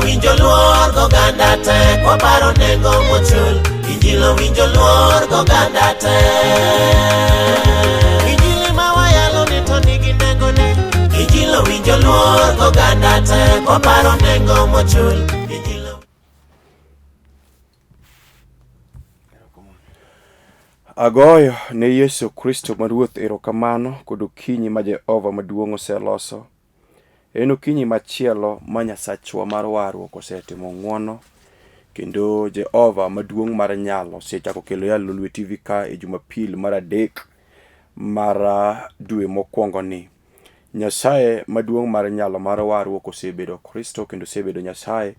winjo luor goganda te kwaparo nengo mochul. Injilo winjo luor goganda te. Injili ma wayalo ni to nigi nengone. Injilo winjo luor goganda te kwaparo nengo mochul. Injilo Agoyo ne Yesu Kristo ma Ruoth erokamano kod okinyi ma Jehova maduong' oseloso. En okinyi machielo ma Nyasachwa mar warruok osetimo ng'wono kendo Jehova maduong' mar nyalo osechako kelo ya Lolwe TV ka e Jumapil mar adek mar dwe mokwongo ni. Nyasaye maduong' mar nyalo mar warruok osebedo Kristo kendo osebedo Nyasaye.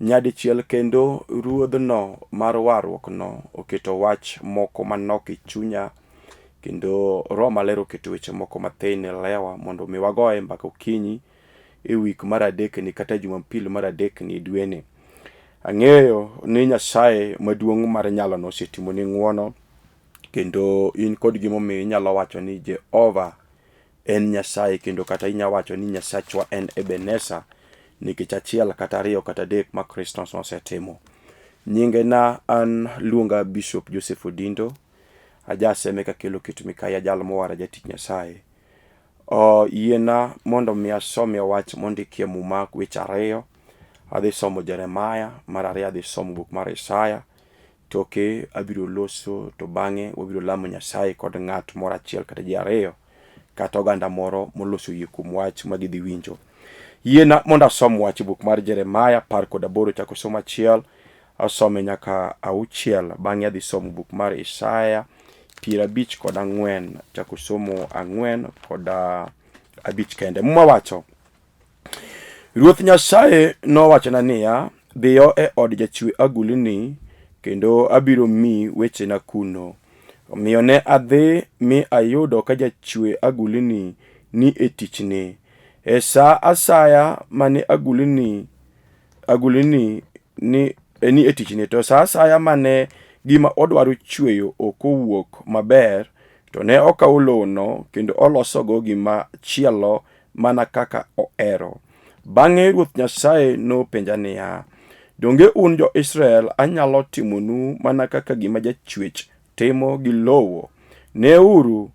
Nyadichiel kendo ruodhno mar warruokno oketo wach moko manok e chunya kendo Roho Maler oketo weche moko mathin e lewa mondo mi wagoye mbaka okinyi e wik mar adekni kata Jumapil mar adekni e dweni. Ang'eyo ni Nyasaye maduong' mar nyalono osetimoni ng'wono kendo in kod gimomiyo inyalo wacho ni Jehova en Nyasaye kendo kata inya wacho ni Nyasachwa en Ebeneza nikech achiel kata ariyo kata adek ma Kristo nosetimo. Nyingena an luonga Bishop Joseph Odindo, ajaseme kakelo kit Mikaya jal mowara jatich Nyasaye. O, yiena mondo mi asomie wach mondikie Muma weche ariyo. Adhi somo Jeremaya, mar ariyo adhi somo buk mar Isaya, Toke abiro loso to bang'e wabiro lamo Nyasaye kod ng'at moro achiel kata ji ariyo kata oganda moro moloso yie kuom wach ma gidhi winjo. Yiena mondo asom wach e buk mar Jeremaya 18 chako somo achiel asome nyaka auchiel bang'e adhi somo buk mar Isaya 54 chako somo ang'wen kod abich kende. Muma wacho Ruoth Nyasaye nowachona niya, Dhiyo e od jachwe agulni, kendo abiro miyi wechena kuno. Omiyo ne adhi mi ayudo ka jachwe agulni ni e tichne. E sa asaya mane agulni agulni ni, ni e tichne, to sa asaya mane gima odwaro chweyo ok owuok maber, to ne okawo lowono kendo olosogo gima chielo mana kaka ohero. Bang'e Ruoth Nyasaye nopenja niya, Donge un jo-Israel anyalo timonu mana kaka gima jachwech timo gi lowo? Neuru,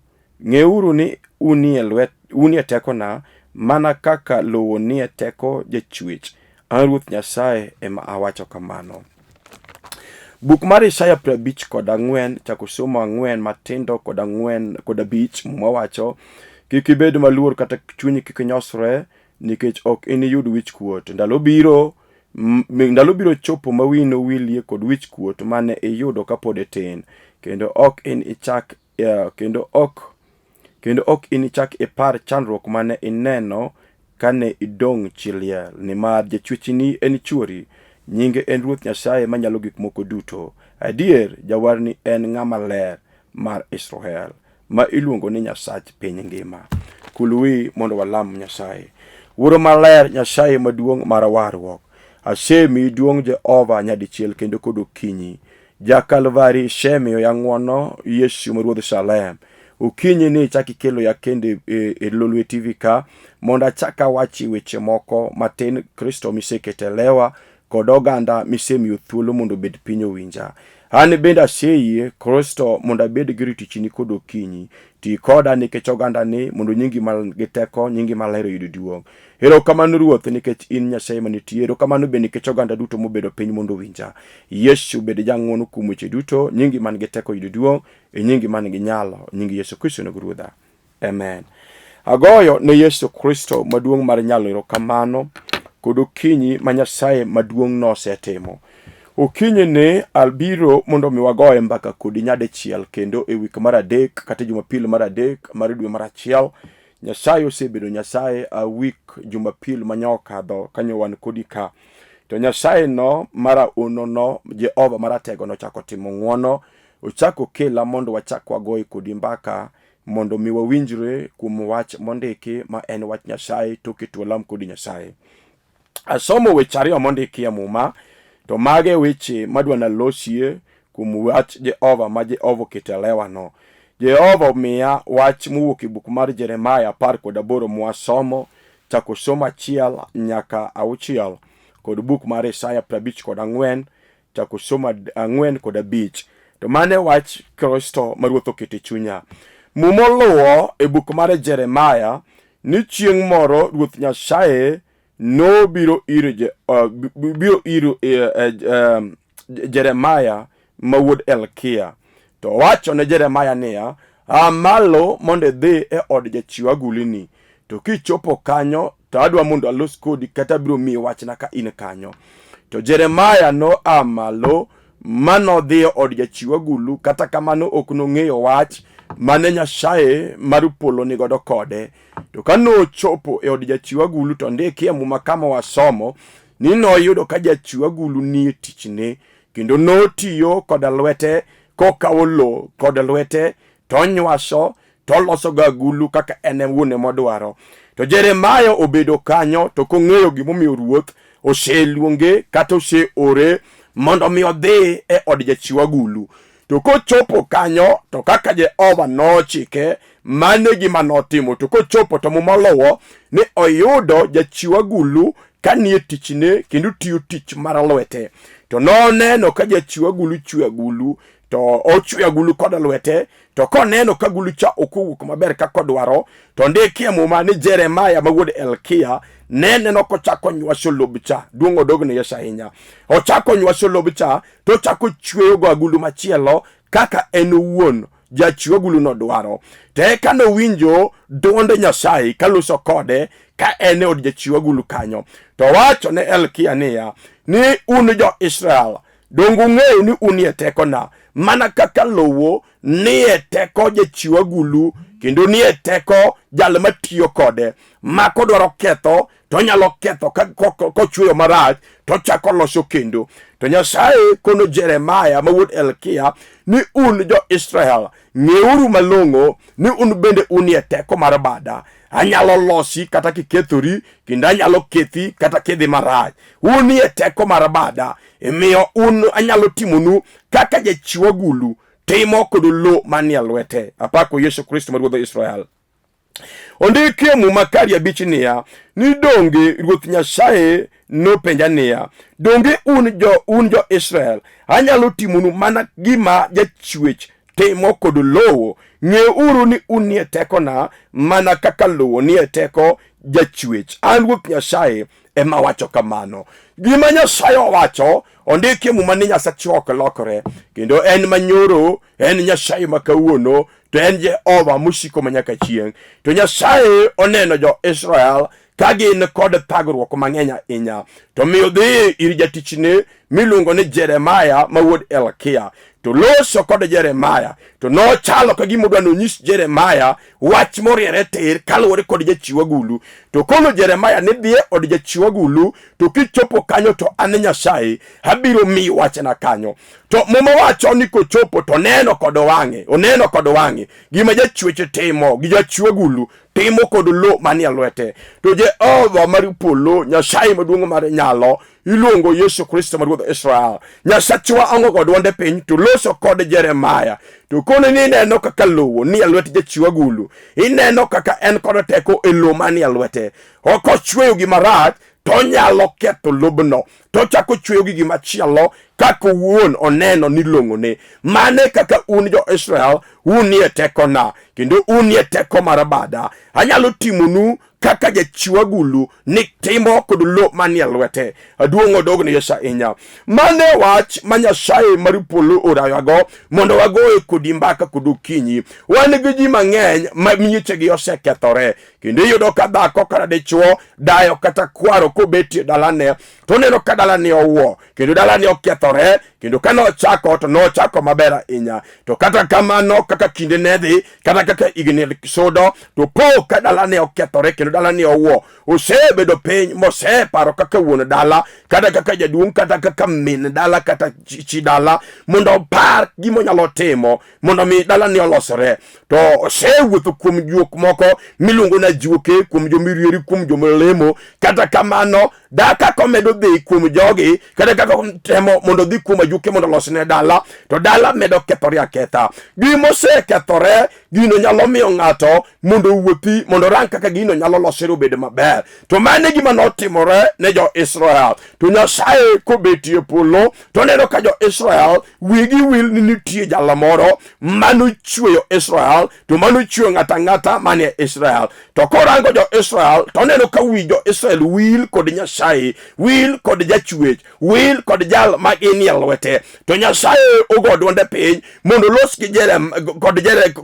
ng'euru ni unie lwet, unie tekona mana kaka lowo nie teko jachwech. An Ruoth Nyasaye ema awacho kamano. Buk mar Isaya 54 chako somo ang'wen matindo kod ang'wen kod abich Muma wacho kik ibed maluor kata chunyi kik nyosre nikech ok iniyud wichkuot. Ndalo biro ndalo biro chopo ma wiyi nowilie kod wichkuot mane iyudo kapod itin kendo ok in ichak kendo ok kendo ok inichak ipar chandruok mane ineno kane idong' chi liel, nimar Jachwechni en chwori, nyinge en Ruoth Nyasaye Manyalo Gik Moko Duto. Adier, Jawarni en Ng'ama Ler mar Israel, ma iluongo ni Nyasach piny ngima. Kul wiyi mondo walam Nyasaye. Wuoro Maler, Nyasaye maduong' mar warruok, asemiyi duong' Jehova nyadichiel kendo kod okinyi. Ja Kalvari isemiyo ng'wono Yesu ma Ruodh Salem. Okinyi ni ichak ikelo ya kendo e, e, e Lolwe TV ka mondo achak awachi weche moko matin Kristo miseketo e lewa kod oganda misemiyo thuolo mondo obed piny owinja. An bende aseyie Kristo mondo abed gi ritichni kod okinyi. Ti koda nikech ogandani mondo nyingi man gi teko, nyingi maler oyud duong'. Erokamano Ruoth nikech in Nyasaye manitie. Erokamano bende nikech oganda duto mobedo piny mondo owinja. Yesu bed jang'wono kuom weche duto, nyingi man gi teko oyud duong', e nyingi man gi nyalo, nying Yesu Kristo nego Ruodha. Amen. Agoyo ne Yesu Kristo maduong' mar nyalo erokamano kod okinyi ma Nyasaye maduong' nosetimo. Okinyi ni abiro mondo mi wagoye mbaka kodi nyadichiel kendo e wik mar adek kata Jumapil mar adek mar dwe mar achiel. Nyasaye osebedo Nyasaye a wik Jumapil ma okadho kanyo wan kodi ka. To Nyasaye no mara uno no Jehova maratego nochako timo ng'wono ochako kela mondo wachak wagoye kodi mbaka mondo mi wawinjre kuom wach mondiki ma en wach Nyasaye to keto walam kodi Nyasaye. Asomo weche ariyo mondiki e Muma, to mage e weche madwa nalosie kuom wach Jehova ma Jehova oketo e lewano. Jehova omiya wach mowuok e buk mar Jeremaya 18 mwasomo chako somo achiel nyaka auchiel. kod buk mar Isaya 54 chako somo 4 kod 5. To mano e wach Kristo ma Ruoth oketo e chunya. Muma oluwo e buk mar Jeremaya ni chieng' moro Ruoth Nyasaye nobiro ir, biro ir Jeremaya ma wuod Elkia. To owacho ne Jeremaya niya, "Aa malo mondo idhi e od jachiw agulini. To kichopo kanyo to adwa mondo alos kodi kata abiro miyi wachna ka in kanyo." To Jeremaya noa malo ma nodhi e od jachiw agulu, kata kamano ok nong'eyo wach mane Nyasaye mar polo nigodo kode. To ka nochopo e od jachiw agulu to ondiki e Muma kama wasomo ni noyudo ka jachiw agulu nie tichne kendo notiyo koda lwete kokawo lo kod lwete to onywaso to oloso go agulu kaka en owuon emodwaro. To Jeremaya obedo kanyo to kong'eyo gimomiyo ruoth oseluonge kata oseore mondo omi odhi e od jachiw agulu. To kochopo kanyo to kaka Jehova nochike mano e gima notimo. To kochopo to Muma oluwo ni oyudo jachiw agulu ka nie tichne kendo tiyo tich mar lwete. To noneno ka jachiw agulu chwe agulu to ochwe agulu kod lwete to koneno ka agulu cha ok owuok maber kaka odwaro to ondiki e Muma ni Jeremaya ma wuod Elkia ne neno kochako nywaso lob cha. Duong' odog ne Yesu ahinya. Ochako nywaso lob cha to ochako chweyogo agulu machielo kaka en owuon jachiw agulu nodwaro. To eka nowinjo dwond Nyasaye kaloso kode ka en e od jachiw agulu kanyo. To owacho ne Elkia niya, ni un jo-Israel, donge ung'eyo ni unie tekona mana kaka lowo nie teko jachiw agulu kendo nie teko jal matiyo kode ma kodwaro ketho to onyalo ketho kochweyo marach to ochako loso kendo. To Nyasaye kono Jeremaya ma wuod Elkia ni un jo-Israel ng'euru malong'o ni un bende unie teko mar bada. Anyalo losi kata kikethori kendo anyalo kethi kata kidhi marach. Unie teko mar bada, imiyo un anyalo timonu kaka jachiw agulu timo kod lo manie lwete. Apako Yesu Kristo ma Ruodh Israel. Ondiki e Muma kari 5 niya, ni donge Ruoth Nyasaye nopenja niya, donge un jo Israel anyalo timonu mana gima jachwech timo kod lowo? Ng'euru ni unie tekona mana kaka lowo nie teko jachwech. An Ruoth Nyasaye ema wacho kamano. Gima Nyasaye owacho ondiki e Muma ni Nyasache ok lokre, kendo en manyoro, en Nyasaye ma kawuono, to en Jehova mosiko manyaka chieng'. To Nyasaye oneno jo-Israel ka gin kod thagruok mang'eny ahinya, to miyo dhi ir jatichne miluongo ni Jeremaya ma wuod Elkia. To loso kod Jeremaya, to nochalo ka gima odwa nonyis Jeremaya wach moriere tir kaluwore kod jachiw agulu. To kono Jeremaya ni dhi e od jachiw agulu, to kichopo kanyo to an Nyasaye abiro miyi wachna kanyo. To Muma wacho ni kochopo to oneno kod wang'e, oneno kod wang'e gima jachwech timo gi jachiw agulu timo kod lo manie lwete. To Jehova mar polo, Nyasaye maduong' mar nyalo, iluongo Yesu Kristo ma Ruodh Israel. Nyasachwa ongo kod dwonde piny to loso kod Jeremaya. To kone ni ineno kaka lowo nie lwet jachiw agulu, ineno kaka en kod teko e lowo manie lwete. Ok ochweyo gima rach to onyalo ketho lobno, to ochako chweyo gi gima chielo kaka owuon oneno ni long'one. Mane kaka un jo-Israel unie tekona kendo unie teko mar bada. Anyalo timonu kaka jachiw agulu ni timo kod lo manie lwete. Aduong' odog ne Yesu ahinya. Mane wach ma Nyasaye mar polo orayago mondo wagoye kodi mbaka kod okinyi. Wan gi ji mang'eny ma miechegi osekethore, kendo iyudo ka dhako kata dichuo dayo kata kwaro kobetie dalane to oneno ka dalane owuo kendo dalane okethore, kendo ka nochako to nochako maber ahinya, to kata kamano kaka kinde ne dhi kata kaka higni sudo to po ka dalane okethore kendo dalane owuo. Osebedo piny moseparo kaka wuon dala kata kaka jaduong' kata kaka min dala kata chi dala mondo opar gima onyalo timo mondo mi dalane olosore. To osewuotho kuom juok moko miluongo ni ajuoke, kuom jomirieri, kuom jomalemo. Kata kamano da kaka omedo dhi kuom jogi kata kaka otemo mondo mondo odhi kuom ajuke mondo olosne dala, to dala medo kethore aketha. Gima osekethore, gino nyalo miyo ng'ato mondo owuothi mondo orang kaka gino nyalo losore obed maber. To mano e gima notimore ne jo-Israel. To Nyasaye kobetie polo to oneno ka jo-Israel wigi wil ni nitie jalo moro manochweyo Israel, to manochweyo ng'ato ang'ata manie Israel. To korango jo-Israel to oneno ka wi jo-Israel wil kod Nyasaye, wil kod jachwech, wil kod jal ma ginie lwete. To Nyasaye ogo dwonde piny mondo olos gi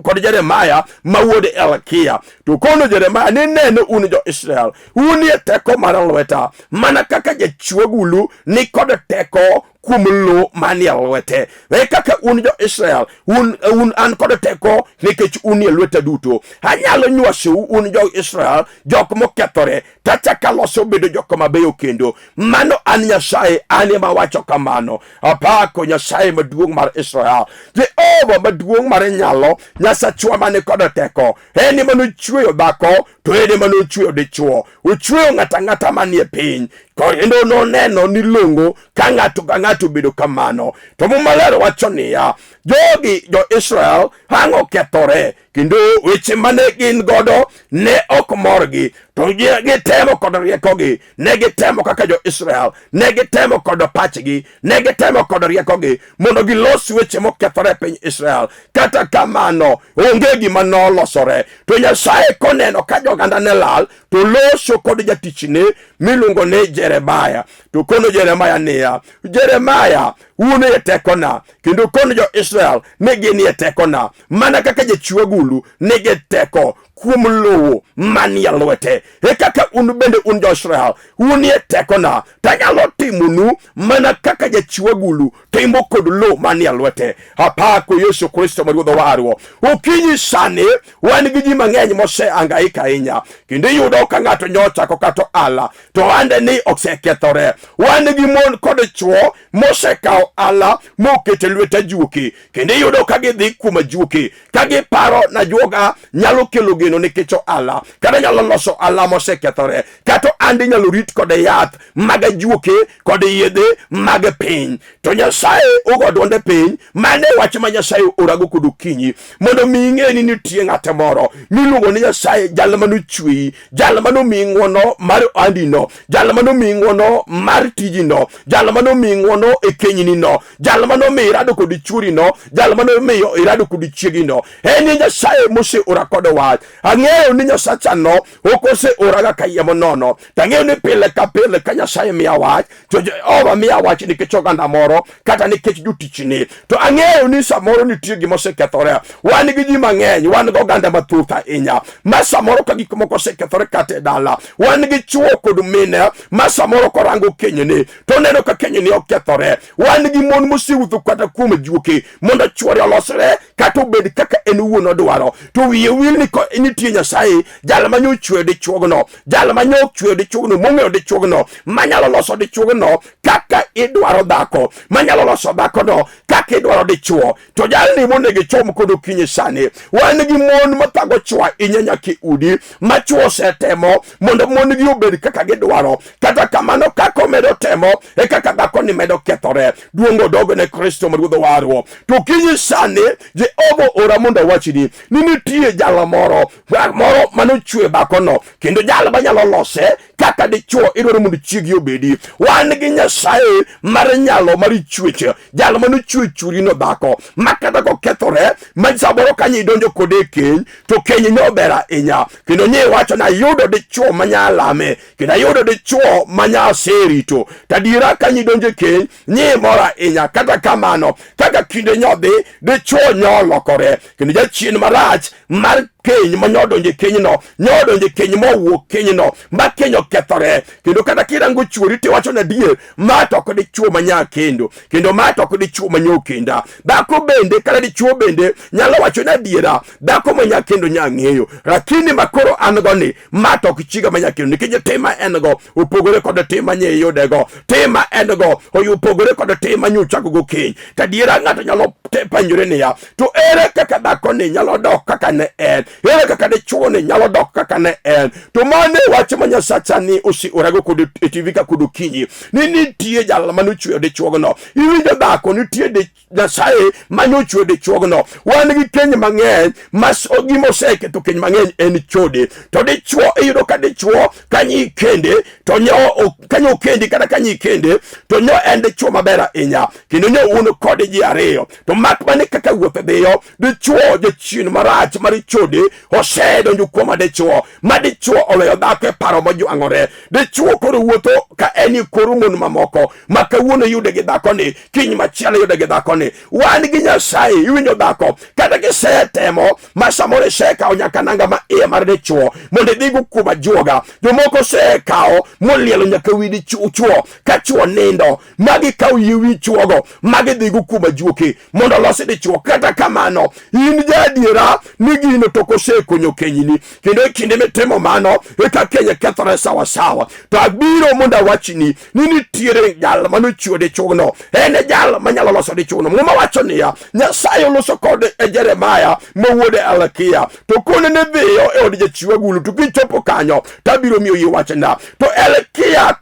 kod Jeremaya ma wuod Elkia. To kono Jeremaya ni neno un jo-Israel, unie teko mar lweta, mana kaka jachwe agulu ni kod teko kuom lo manie lwete. E kaka un jo-Israel, un an kod teko nikech unie lweta duto. Anyalo nywasou un jo-Israel, jok mokethore, tachaka loso bedo jok mabeyo kendo. Mano an Nyasaye, an ema awacho kamano. Apako Nyasaye maduong' mar Israel, Jehova maduong' mar nyalo, Nyasachwa mane kod teko. En ema nochweyo dhako, to en ema nochweyo dichwo. Ochweyo ng'ato ang'ata manie piny. Kendo noneno ni long'o ka ng'ato ka ng'ato obedo kamano. To Muma Maler wacho niya, jogi jo-Israel ang' okethore, kendo weche mane gin godo ne ok morgi, to gitemo kod riekogi, ne gitemo kaka jo-Israel, ne gitemo kod pachgi, ne gitemo kod riekogi mondo gilos weche mokethore e piny Israel. Kata kamano, onge gima nolosore. To Nyasaye koneno ka joganda ne lal, to loso kod jatichne miluongo ni Jeremaya. To kono Jeremaya niya, Jeremaya, un e tekona, kendo kono jo-Israel ni ginie tekona, mana kaka jachwe agulu nigi teko kuom lowo manie lwete, e kaka un bende un jo-Israel unie tekona, tanyalo timonu mana kaka jachwe agulu timo kod lowo manie lwete. Apako Yesu Kristo ma Ruodh warruok. Okinyi sani wan gi ji mang'eny mosehangaika ahinya, kendo iyudo ka ng'ato nyochako kata ohala to ande ni osekethore. Wan gi mon kod chwo mosekawo ala moketo e lwet ajuoke, kendo iyudo ka gidhi kuom ajuoke ka giparo na ajuoga nyalo kelo geno nikech ohala, kata nyalo loso ohala mosekethore, kata ohande inyalo rit kod yath mag ajuoke kod yedhe mag piny. To Nyasaye ogo dwonde piny. Mano e wach ma Nyasaye orago kod okinyi, mondo mi ing'e ni nitie ng'at moro miluongo ni Nyasaye, jal manochweyi, jal manomiyi ng'wono mar ohandino, jal manomiyi ng'wono mar tijino, jal manomiyi ng'wono e kenyinino, jal manomiyo irado kod chworino, jal manomiyo irado kod chiegino. En e Nyasaye moseora kod wach. Ang'eyo ni Nyasachano ok oseoraga kayiem nono, to ang'eyo ni pile ka pile ka Nyasaye miya wach, to Jehova miya wach nikech oganda moro kata nikech jotichni. To ang'eyo ni samoro nitie gima osekethore. Wan gi ji mang'eny, wan gi oganda mathoth ahinya ma samoro ka gik moko osekethore kata e dala. Wan gi chwo kod mine ma samoro korango kenyni to oneno ka kenyni okethore. Wan gi mon mosewuotho kata kuom ajuoke mondo chwore olosre kata obed kaka en owuon odwaro, to wiye wil ni nitie Nyasaye, jal ma nyochweyo dichuogno, jal ma nyochweyo dichuogno, mong'eyo dichuogno, manyalo loso dichuogno kaka idwaro dhako, manyalo loso dhakono kaka idwaro dichuo. To jalni monego ichom kod okinyi sani. Wan gi mon mathago chwo ahinya nyaka e udi ma chwo osetemo mondo mon gi obed kaka gidwaro. Kata kamano, kaka omedo temo e kaka dhakoni medo kethore. Duong' odog ne Kristo ma Ruodh warruok. To okinyi sani Jehova ora mondo awachni ni nitie jal moro moro manochwe dhakono, kendo jal manyalo lose kaka dichwo idwaro mondo chiegi obedi. Wan gi Nyasaye mar nyalo mar chwech, jal manochwe churino dhako ma kata kokethore ma samoro kanyo idonjo kode e keny to keny nyober ahinya, kendo nye iwacho ni ayudo dichwo manyalame, kendo ayudo dichwo manyaserito. To adiera kanyo idonjo e keny nye mor ahinya. Kata kamano, kaka kinde nyodhi, dichwo nyolokore, kendo jachien marach mar keny ma nyodonjo e kenyno, nyodonjo e keny mowuok kenyno, ma keny okethore. Kendo kata kirango chuori tiwacho ni adier, ma to ok dichwo ma nya kendo, kendo ma to ok dichwo ma nyo kenda. Dhako bende kata dichwo bende nyalo wacho ni adiera, dhako ma nya kendo nya ng'eyo, lakini ma koro an go ni, ma to ok chiga ma nya kendo, nikech tim ma en go opogore kod tim ma nye iyudego, tim ma en go opogore kod tim ma nyochako go keny. To adiera ng'ato nyalo penjore niya, to ere kaka dhakoni nyalo dok kaka ne en? Ere kaka dichwoni nyalo dok kaka ne en? To mano e wach ma Nyasacha sani oseorago kod e TV ka kod okinyi ni nitie jal mane ochweyo dichuogno. Iwinjo dhako, nitie Nyasaye mane ochweyo dichuogno. Wan gi keny mang'eny ma gima oseketho keny mang'eny en chode. To dichuo iyudo ka dichuo kanyo ikende to nyo kanyo okendi kata kanyo ikende to nyo en dichuo maber ahinya kendo nyo un kode ji ariyo to mak mane kaka wuoth dhiyo dichuo jachien marach mar chode osedonjo kuom dichuo ma dichuo oweyo dhako e paro mojwang'ore. Dichuo koro wuotho ka en e kor mon mamoko ma kawuono iyude gi dhakoni, kiny machielo iyude gi dhakoni. Wan gi Nyasaye, iwinjo dhako, kata kisetemo ma samoro isekawo nyaka nanga ma iye mar dichuo mondo idhigo kuom ajuoga. Jomoko osekawo molielo nyaka wi dichuo ka chuo nindo, ma gikawo yie wi chuogo ma gidhigo kuom ajuoke mondo olosi dichuo. Kata kamano, in jaadiera ni gino to kosekonyo kenyini, kendo e kinde mitimo mano eka keny kethore sawasawa. To abiro mondo awachni ni nitiere jal manochiwo dichuogno, en e jal manyalo loso dichuogno. Muma wacho niya, Nyasaye oloso kod e Jeremaya ma wuod Helkia, to kone ne dhiyo e od jachiw agulu, to kichopo kanyo to abiro miyo yie wachna. To Helkia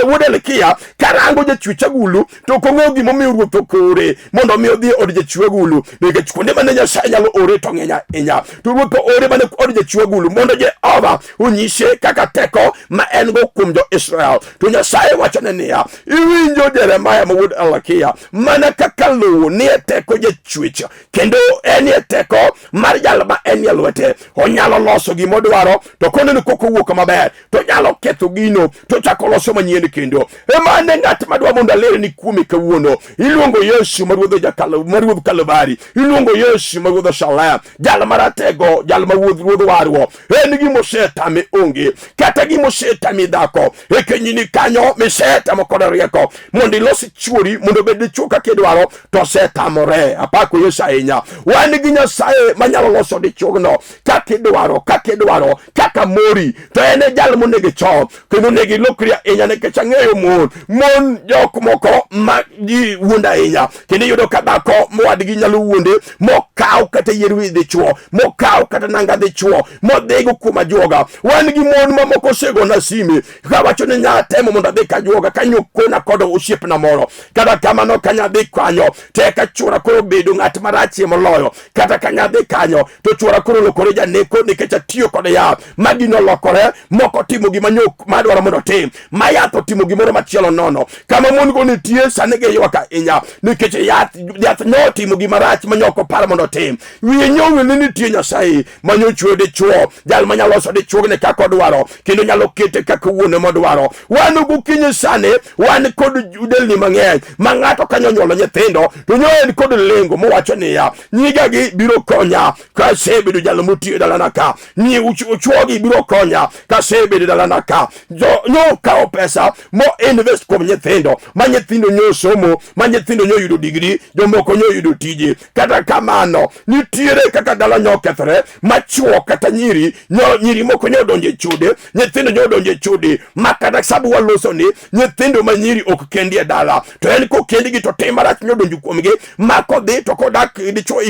wuod Helkia karango jachiw agulu to ok ong'eyo gimomiyo ruoth okore mondo omi odhi e od jachiw agulu, nikech kuonde mane Nyasaye nyalo ore to ng'eny ahinya. To ruoth oore mana od jachiw agulu mondo Jehova onyise kaka teko ma en go kuom jo-Israel. To Nyasaye wachone niya, iwinjo Jeremaya ma wuod Helkia, mana kaka lowo nie teko jachwech kendo enie teko mar jal ma enie lwete, onyalo loso gima odwaro, to koneno kok owuok maber to nyalo ketho gino to chako loso manyien kendo. Ema ne ng'at madwa mondo alerni kuome kawuono, iluongo Yesu ma ruodh Kalvari, iluongo Yesu ma ruodh Shalem, jal maratego, jal ma ruodh warruok. En gima osetame onge, kata gima osetami dhako e kenyini kanyo misetamo kod rieko mondo ilos chuori mondo obed dichuo kaka idwaro, to osetamore. Apako Yesu ahinya. Wan gi Nyasaye manyalo loso dichuogno kaka idwaro, kaka idwaro, kaka mori, to en e jal monego ichom kendo onego ilokri ahinya, nikech ang'eyo mon mon jok moko ma ji wuondo ahinya, kendo iyudo ka dhako mowadgi nyalo wuonde mokaw kata yier wi dichuo, mokaw kata nanga dichuo, modhigo kuom ajuoga. Wan gi mon mamoko osegona sime kawacho ni nya temo mondo adhi kajuoga kanyo kona kod osiepna moro, kata kamano kanya dhi kanyo to eka chuora koro bedo ng'at marachie moloyo, kata kanya dhi kanyo to chuora koro olokore janeko nikech atiyo kod yath ma gino olokore moko timo gima nyok madwaro mondo otim, ma yath otimo gimoro machielo nono. Kama mon go nitie sani giywak ahinya nikech yath notimo gima rach ma nyok oparo mondo otim. Wiye nyowil ni nitie Nyasaye ma nyochweyo dichuo, jal manyalo loso dichuogne kaka odwaro kendo nyalo kete kaka wuone modwaro. Wan gokinyi sani wan kod delni mang'eny ma ng'ato kanyo onyuolo nyithindo to nyo en kod lengo mowacho niya, nyigagi biro konya kasebedo jal motiyo e dalana ka, nyi chwogi biro konya kasebedo e dalana ka. Nyo kawo pesa mo invest kuom nyithindo, ma nyithindo nyo somo, ma nyithindo nyo yudo digri, jomoko nyo yudo tije. Kata kamano nitiere kaka dala nyo okethore ma chwo kata nyiri nyo nyiri moko nyo odonjo e chode, nyithindo nyo odonjo e chode, ma kata sabu waloso ni nyithindo ma nyiri ok kendi e dala, to en kokendgi to tim marach nyo odonjo kuomgi, ma kodhi to kodak dichwo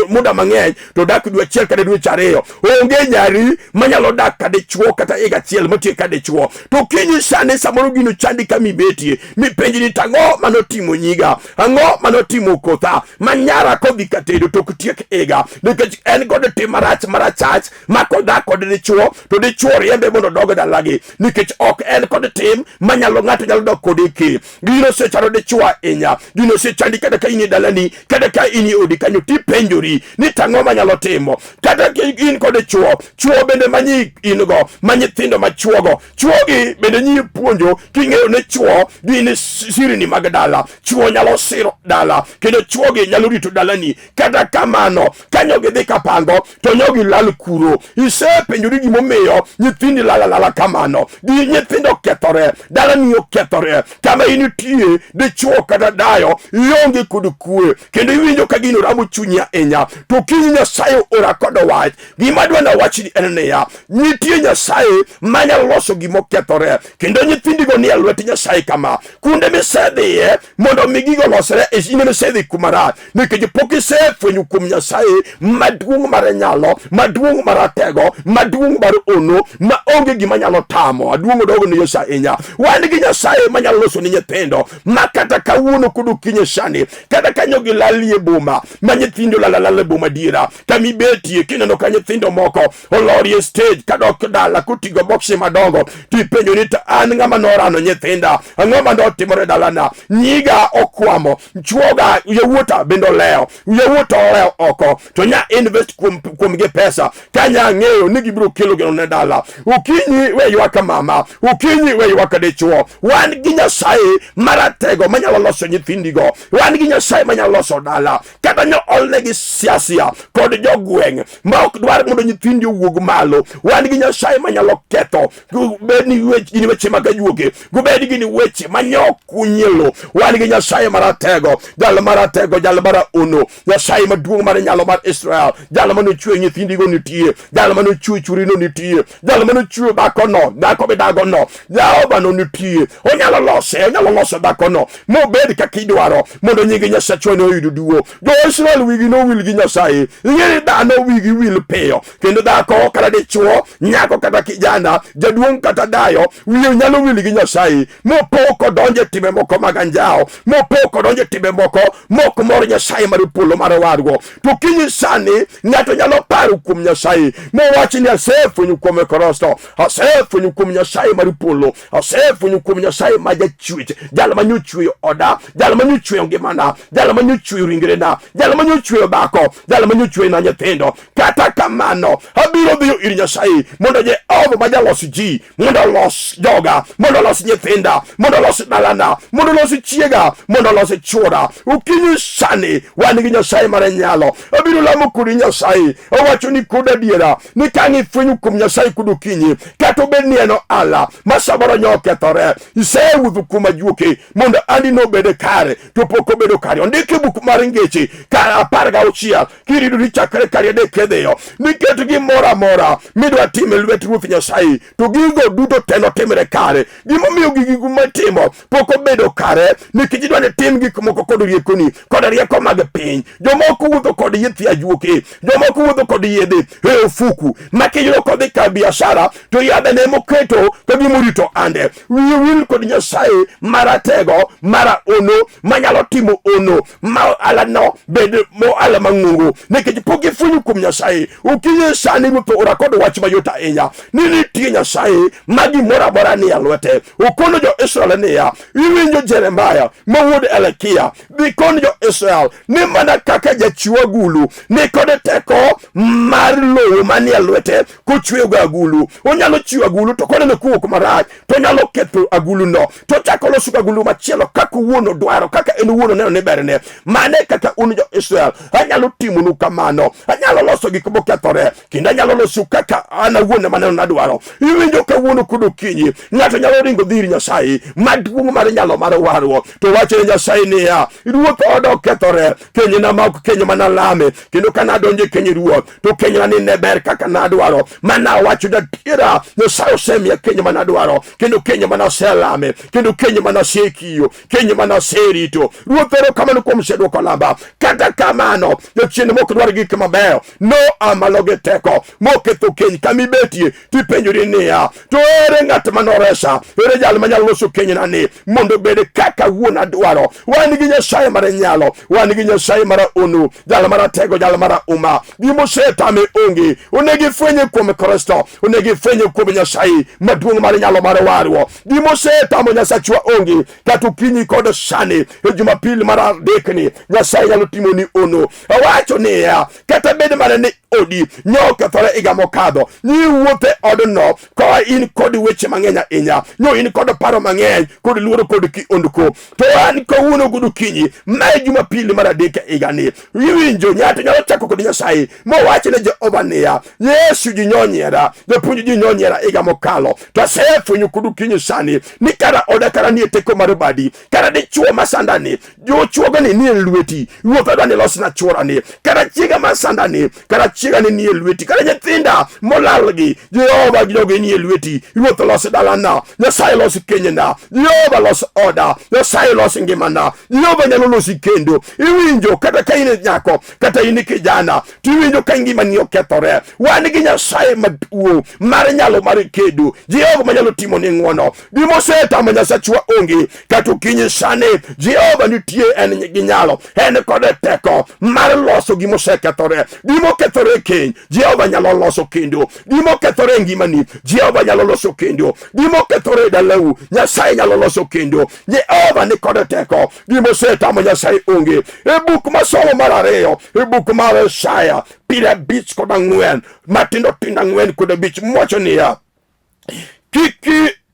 muda mang'eny to dak dwe achiel kata dweche ariyo, onge nyari manyalo dak ka dichwo kata higa achiel motiek ka dichwo. To kinyi sani samoro gino chandi kama ibetie, mipenji ni tang'o manotimo nyiga, ang'o manotimo kotha ma nyara kodhi ka tedo to ok tiek higa, nikech en kod tim marach marachach ma kodak kod dichwo to dichwo riembe mondo odog dalagi, nikech ok en kod tim manyalo ng'ato nyalo dok kode ke. Gino osechando dichwo ahinya, gino osechandi kata ka in e dalani, kata ka in e odi kanyo, tipenjori ni tang'o manyalo timo. Kata ka in kod chwo, chwo bende manyi in go, ma nyithindo ma chwogo, chwogi bende nyi puonjo king'eyo ni chwo gin sirini mag dala, chwo nyalo siro dala kendo chwogi nyalo rito dalani. Kata kamano kanyo gidhi kapango to nyo gilal kuro. Isepenjori gimomiyo nyithindi lal alala kamano, gi nyithindo okethore, dalani okethore, kama initie dichwo kata dayo ionge kod kwe, kendo iwinjo ka gino ramo chunyi ahinya. To kiny Nyasaye ora kod wach, gima adwa nawachni en niya, nitie Nyasaye manyalo loso gima okethore, kendo nyithindigo nie lwet Nyasaye kama. Kuonde misedhiye mondo mi gigo olosre, in ema isedhi kuma rach, nikech pok isefwenyo kuom Nyasaye maduong' mar nyalo, maduong' mar ratego, maduong' mar ono. ma onge gima nyalo tamo. Aduong'o dogo ne Yesu ahinya. Wan gi Nyasaye manyalo loso ni nyithindo ma kata kawuono kod okinyi sani, kata kanyo gilalie boma ma nyithindo lalalala e boma diera kama ibetie kineno ka nyithindo moko olorie stage kadok dala koting'o boksi madongo tipenjo ni to an ng'ama norano nyithinda, ang'o ma notimore dalana, nyiga okwamo, chuoga yawuota bende olewo, yawuota olewo oko to nya invest kuom gi pesa kanya ng'eyo ni gibiro kelo geno ne dala. Okinyi we ywak mama, okinyi we ywak dichuo. Wan gi Nyasaye maratego manyalo loso nyithindigo, wan gi Nyasaye manyalo loso dala. Kata nyo olnegi siasia kod jogweng' ma ok dwar mondo nyithindi owuog malo, wan gi Nyasaye manyalo ketho. Gubed ni gin weche mag ajuoke, gubed gin weche manyo kunyelo, wan gi Nyasaye maratego, jal maratego, jal maraono, Nyasaye maduong' mar nyalo mar Israel, jal mane ochweyo nyithindigo nitie, jal mane ochweyo churino nitie, jal mane ochweyo dhakono, dhako midagono, Jehova no nitie. Onyalo lose, onyalo loso dhakono mobed kaka idwaro mondo nying Nyasachwa ne oyud duong'. Jo-Israel wigi nowil gi Nyasaye. Ing'e ni dhano wigi wil piyo, kendo dhako kata dichuo, nyako kata kijana, jaduong' kata dayo, wiye nyalo wil gi Nyasaye mopo kodonjo e timbe moko mag anjawo, mopo kodonjo e timbe moko mok mor Nyasaye mar polo mar warruok. To kinyi sani ng'ato nyalo paro kuom Nyasaye mowach ni asefwenyo kuom Kristo, asefwenyo kuom Nyasaye mar polo, asefwenyo kuom Nyasaye ma jachwech, jal ma nyochweyo oda, jal ma nyochweyo ngimana, jal ma nyochweyo ringrena, jal ma nyochweyo dhako, jal ma nyochweyo na nyithindo. Kata kamano abiro dhiyo ir Nyasaye mondo Jehova ma jalos ji mondo olos joga, mondo olos nyithinda, mondo olos dalana, mondo olos chiega, mondo olos chuora. Okinyi sani wan gi Nyasaye mar nyalo. Abiro lamo kodi Nyasaye. Owacho ni kod adiera ni ka ang' ifwenyo kuom Nyasaye kod okinyi, kata obed ni en ohala ma samoro nyo okethore, isewuotho kuom ajuoke mondo andi nobed kare, to pok obedo kare. Ondik e buk mar Ngeche kar 16 kirito ni chakre kar adek kidhiyo, niket gimoro amora midwa timo e lwet Ruoth Nyasaye to gigo duto te notimre kare. Gimomiyo gigi matimo pok obedo kare nikech idwa ni tim gik moko kod riekoni kod rieko mag piny. Jomoko wuotho kod yedhe ajuoke, jomoko wuotho kod yedhe e ofuku ma kiyudo kodhi ka biashara to yadhe ne moketo ka gimorito ande. Wiye wil kod Nyasaye maratego mara ono manyalo timo ono ma ohala bed mohala mang'ongo nikech pok gifwenyo kuom Nyasaye. Okinyi sani Ruoth ora kod wach mayot ahinya ni nitie Nyasaye ma gimoro amora nie lwete. Okono jo-Israel niya, iwinjo Jeremaya ma wuod Elekia, dhi kon jo-Israel ni mana kaka jachiw agulu ni kod teko mar lowo manie lwete kochweyogo agulu. Onyalo chiwo agulu to koneno kowuok marach to onyalo ketho aguluno to chako loso agulu machielo kaka owuon odwaro, kaka en owuon oneno ni berne. Mane kaka un jo-Israel, anyalo timonu kamano, anyalo loso gik mokethore kendo anyalo loso kaka an awuon ema neno nadwaro. Iwinjo kawuono kod okinyi ng'ato nyalo ringo dhi ir Nyasaye maduong' mar nyalo mar warruok to wacho ne Nyasaye niya, Ruoth oda okethore, kenyna ma ok keny mana lame, kendo ka nadonjo e keny Ruoth to kenyna ni ne ber kaka nadwaro, mana awacho jadiera, Nyasaye osemiya keny mana adwaro, kendo keny mana aselame, kendo keny mana asekiyo, keny mana aserito. Ruoth erokamano kuom sedwoko lamba. Kata kamano jachien mok dwar gik mabeyo noa malo gi teko moketho keny kama ibetie, tipenjori niya, to ere ng'at manoresa? Ere jal manyalo loso kenyna ni mondo obed kaka wuon adwaro? Wan gi Nyasaye mar nyalo, wan gi Nyasaye mar onu, jal maratego, jal mar uma. Gimosetame onge. Onego ifwenye kuom Kristo, onego ifwenye kuom Nyasaye maduong' mar nyalo mar warruok. Gimosetamo Nyasachwa onge. Kata okinyi kod sani e Jumapil mar adekni, Nyasaye nyalo timoni ono. Awacho niya, kata bed mana ni odi nyo okethore higa mokadho, ni iwuotho e odno ka in kod weche mang'eny ahinya, nyo in kod paro mang'eny kod luoro kod kiondko, to an kawuono kod okinyi ma e Jumapil mar adek e higani, iwinjo ng'ato nyalo chako kod Nyasaye mowach ne Jehova niya, Yesu ji nyonyiera, japuonj ji nyonyiera higa mokalo, to asefwenyo kod okinyi sani ni kara oda kara nie teko mar badi, kara dichuo masandani, jochuogani nie lweti, Ruoth adwa ni losna chuorani, kara chiega masandani, kara chiegani nie lweti, kara nyithinda molalgi, Jehova jogi nie lweti, Ruoth los dalana, Nyasaye los kenyena, Jehova los oda, Nyasaye los ngimana, Jehova nyalo losi kendo. Iwinjo kata ka in nyako, kata in kijana, tiwinjo ka ngimani okethore. Wan gi Nyasaye maduong' mar nyalo mar kedo, Jehova manyalo timo ni ng'wono. Gima osetamo Nyasachwa onge, kata okinyi sani Jehova nitie, en gi nyalo, en kod teko mar loso gima osekethore. Gima okethore e keny, Jehova nyalo loso kendo. Gima okethore e ngimani, Jehova nyalo loso kendo. Gima okethore e dalau, Nyasaye nyalo loso kendo. Jehova ni kod teko. Gima osetamo Nyasaye onge. E buk masomo mar ariyo, e buk mar Isaya 54 matindo tindo 4 kod 5 mwacho niya,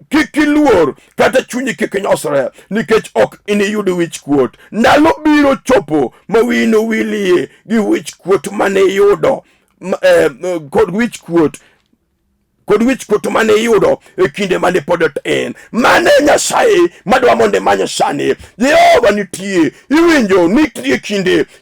kik iluor kata chunyi kik nyosre, nikech ok iniyud wich kuot. Ndalo biro chopo ma wiyi nowilie gi wich kuot mane iyudo kod wich kuot mane iyudo e kinde mane pod otin. Mane Nyasaye madwa mondo imany sani. Jehova nitie. Iwinjo nitie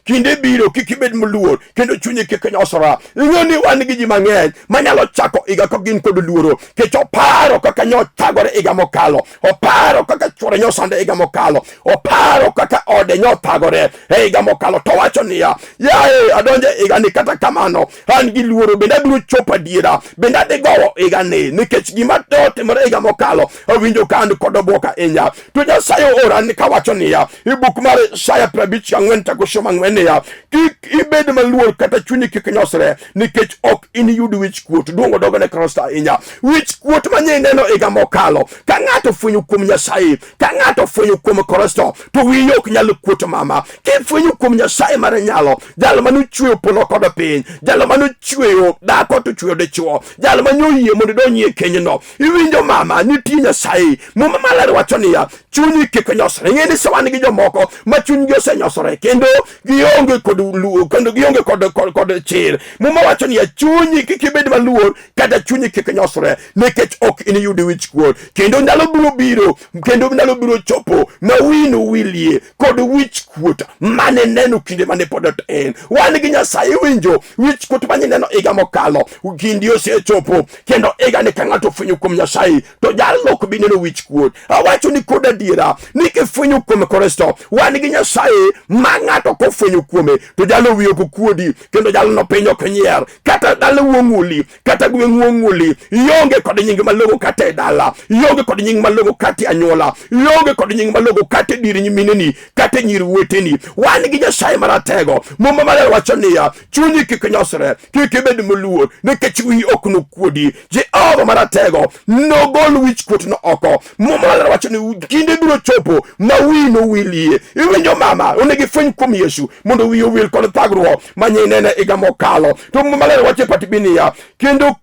kinde biro, kik ibed moluor kendo chunyi kik nyosra. Ing'eyo ni wan gi ji mang'eny manyalo chako higa ka gin kod luoro, kech oparo kaka nyothagore higa mokalo, oparo kaka chuore nyosande higa mokalo, oparo kaka ode nyothagore e higa mokalo, to wacho niya, yaye, adonjo e higani, kata kamano an gi luoro, bende abiro chopo adiera, bende adhi gowo higani, nikech gima notimore higa mokalo awinjo ka an kod obwok ahinya. To Nyasaye oora ni kawacho niya e buk mar Isaya 54 chako somo 4 niya, kik ibed maluor kata chunyi kik nyosre, nikech ok iniyud wich kuot. Duong' odogo ne Kristo ahinya. Wich kuot manye ineno higa mokalo, ka ng'ato ofwenyo kuom Nyasaye, ka ng'ato ofwenyo kuom Kristo, to wiyi ok nyal kuot. Mama, kifwenyo kuom Nyasaye mar nyalo, jal manochweyo polo kod piny, jal manochweyo dhako to chweyo dichuo, jal mane oyie mondo idonji e kenyno. Iwinjo mama, nitie Nyasaye. Muma Maler wacho niya, chunyi kik nyosre. Ing'e ni wan gi jomoko ma chunygi osenyosore kendo gionge kod luor, kendo gionge kod chir. Muma wacho niya, chunyi kik ibed maluor kata chunyi kik nyosre, nikech ok iniyud wich kuot. Kendo ndalo biro biro, kendo ndalo biro chopo ma wiyi nowilie kod wich kuot mane neno kinde mane pod otin. Wan gi Nyasaye. Winjo wich kuot mane neno higa mokalo, kindi osechopo kendo higa ni ka ng'ato ofwenyo kuom Nyasaye, to jalno ok bi neno wich kuot. Awacho ni kod adiera ni kifwenyo kuom Kristo, wan gi Nyasaye ma ng'ato kofwenyo kuome to jalo wiye ok kuodi, kendo jalno piny ok nyier, kata dala wuong'uli, kata gweng' wuong'uli. Ionge kod nying malong'o kata e dala, ionge kod nying malong'o kata e anyuola, ionge kod nying malong'o kata e dir nyimineni, kata e nyir weteni. Wan gi Nyasaye maratego. Muma Maler wacho niya, chunyi kik nyosre, kik ibed moluor, nikech wiyi ok nokuodi. Jehova maratego nogol wich kuot no oko. Muma Maler wacho ni kinde biro chopo ma wiyi nowilie. Iwinjo mama, onego ifweny kuom Yesu mondo wiyi owil kod thagruok manye inene higa mokalo. To Muma Maler wacho e pat niya, kendo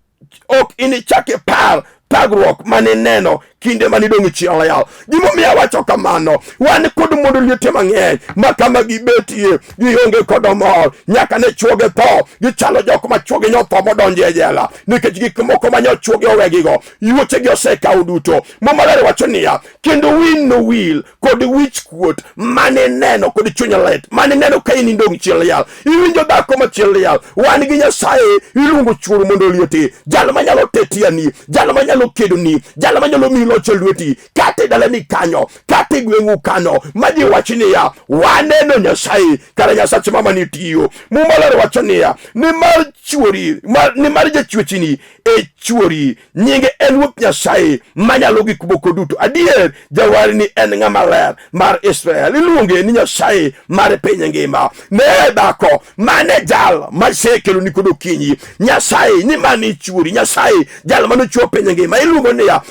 ok inichak ipar thagruok mane ineno kinde mane idong' chien liel. Gimomiyo awacho kamano, wan kod mondo liete mang'eny ma kama gibetie gionge kod mor nyaka ne chuogi tho. Gichalo jok ma chuogi nyotho modonjo e jela, nikech gik moko ma nyochuogi owegigo yuochegi osekawo duto. Muma Maler wacho niya, kendo wiyi nowil kod wich kuot mane neno kod chuny lit mane neno ka in idong' chien liel. Iwinjo dhako ma chien liel, wan gi Nyasaye. Iluongo chuoro mondo olieti, jal manyalo tetiani, jal manyalo kedoni, jal manyalo miyi loch e lweti, kata e dalani kanyo, kata e gweng'u kanyo, ma ji wach niya, waneno Nyasaye, kara Nyasach mama nitiyo. Muma Ler wacho niya, nimar chuori nimar jachwechni e chuori, nyinge en Ruoth Nyasaye manyalo gik moko duto. Adier, jawarni en ng'ama ler mar Israel, iluonge ni Nyasaye mar piny ngima. Ne dhako, mane jal masekeloni kod okinyi Nyasaye ni mane chuori, Nyasaye jal manochuo piny ngima, iluongo niya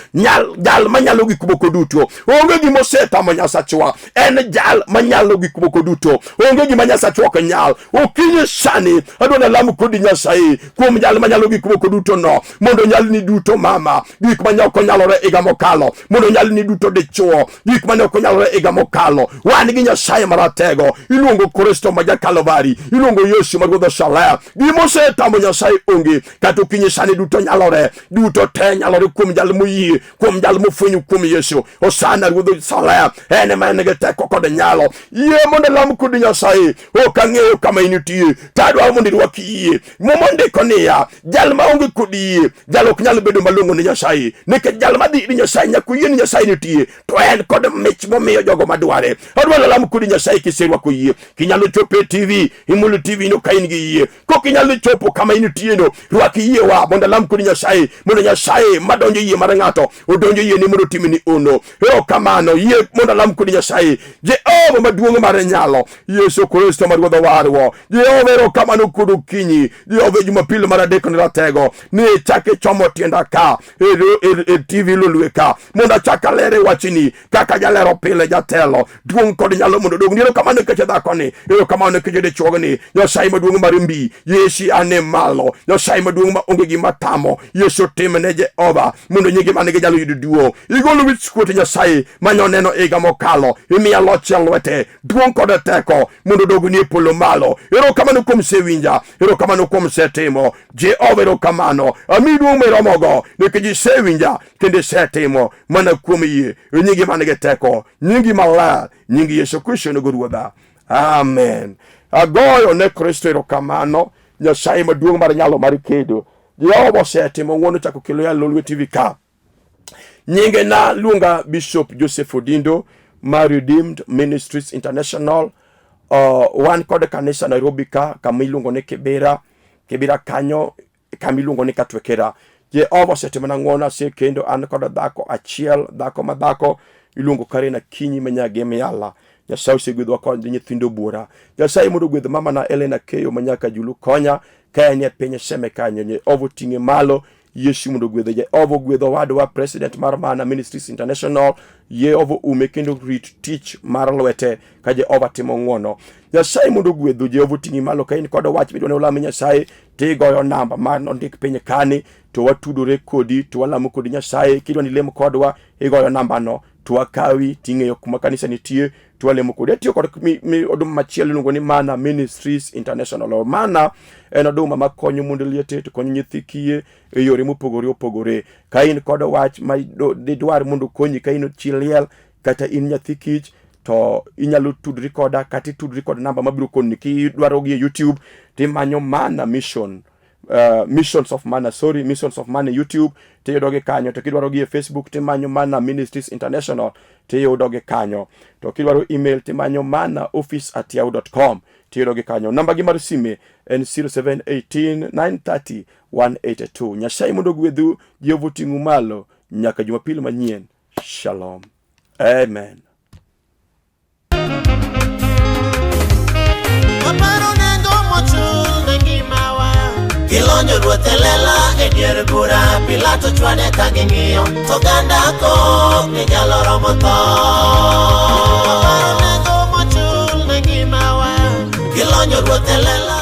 jal manyalo gik moko duto. Onge gima osetamo Nyasachwa, en jal manyalo gik moko duto. Onge gima Nyasachwa ok nyal. Okinyi sani adwa nalam kodi Nyasaye kuom jal manyalo gik moko duto no, mondo nyalni duto mama, gik mane ok onyalore higa mokalo, mondo nyalni duto dichuo, gik mane ok onyalore higa mokalo. Wan gi Nyasaye maratego, iluongo Kristo ma ja Kalvari, iluongo Yesu ma Ruodh Shalem. Gima osetamo Nyasaye onge. Kata okinyi sani duto nyalore, duto te nyalore kuom jal moyie, kuom jal mofwenyo kuom Yesu. Osana Ruodh Salem, en ema en gi teko kod nyalo. Yie mondo alam kodi Nyasaye, ok ang'eyo kama intie, to adwaro mondo irwak yie. Muma ondiko niya, jal maonge kod yie, jal ok nyal bedo malong'o ne Nyasaye, nikech jal madhi ir Nyasaye nyaka oyie ni Nyasaye nitie, to en kod mich momiyo jogo madware. Adwaro alam kodi Nyasaye kiserwako yie. Kinyalo chopo e TV, imulo TV no ka in gi yie. Kok inyalo chopo kama intieno, rwak yie wa mondo alam kodi Nyasaye, mondo Nyasaye madonjo yie mar ng'ato odonjo yie ni mondo otimni ono. Erokamano, yie mondo alam kodi Nyasaye. Jehova maduong' mar nyalo, Yesu Kristo ma Ruodh owarwa. Jehova erokamano kod okinyi. Jehova e Jumapil mar adek ne ratego. Ni ichak ichomo tienda ka e TV Lolwe ka mondo achak alere wachni kaka jalero pile jatelo. Duong' kod nyalo mondo odong'. Erokamano nikech dhakoni, erokamano nikech dichuogni. Nyasaye maduong' mar mbi, Yesu ane malo. Nyasaye maduong' ma onge gima tamo. Yesu timne Jehova mondo nyingi man gi nyalo yudo duong'. Igolo wich kuot Nyasaye mane oneno higa mokalo, imiya loch e lwete, duong' kod teko mondo odogni e polo malo. Erokamano kuom sewinja, erokamano kuom setimo. Jehova erokamano, ami duong' miromogo nikech isewinja kendo isetimo mana kuom yie e nyingi man gi teko, nyingi maler, nying Yesu Kristo onego Ruodha. Amen. Agoyo ne Kristo erokamano, Nyasaye maduong' mar nyalo mar kedo. Jehova osetimo ng'wono chako kelo ya Lolwe TV ka. Nyinge na luonga Bishop Joseph Odindo mar Redeemed Ministries International. Wan kod kanisa Nairobi ka kama iluongo ni Kibera. Kibera kanyo kama iluongo ni Katwekera. Jehova osetimona ng'wono asekendo an kod dhako achiel, dhako ma dhako iluongo Karen Akinyi ma nyagi Miala. Nyasaye osegwedhowa kod nyithindo buora. Nyasaye mondo ogwedh mamana Elena Keyo ma nyaka Julu konya ka en e piny Seme kanyo. Jehova oting'e malo. Yesu mondo ogwedhe. Jehova ogwedh owadwa president mar Mana Ministries International. Jehova ume kendo rit tich mar lwete ka Jehova timo ng'wono. Nyasaye mondo ogwedhu. Jehova oting'i malo ka in kod wach midwa ni ulam Nyasaye tigoyo namba ma ondik piny kani to watudore kodi to walamo kodi Nyasaye. Kidwa ni lem kodwa igoyo nambano to wakawi ting'eyo kuma kanisa nitie to walemo kodi. Atiyo kod oduma machielo iluongo ni Mana Ministries International. Mana en oduma makonyo mond liete to konyo nyithi kiye e yore mopogore opogore. Ka in kod wach ma didwar mondo okonyi ka in chi liel kata in nyathi kich to inyalo tudri koda kata itudri kod namba mabiro koni kidwaro gi e YouTube timanyo Mana Mission Missions of Mana, sorry, Missions of Mana YouTube tiyudogi kanyo. To kidwaro gi e Facebook timanyo Mana Ministries International tiyudogi kanyo. To kidwaro email timanyo manaoffice@yahoo.com tiyudogi kanyo. Namba gi mar sime en 0718 930 182. Nyasaye mondo ogwedhu, Jehova oting'u malo nyaka Jumapil manyien. Shalom. Amen. Waparo nengo mochul ne ngimawa. Gilonyo ruoth e lela e dier bura, Pilato chwade ka ging'iyo, to oganda kok ni jalo romo tho. Waparo nengo mochul ne ngimawa. Gilonyo ruoth e lela.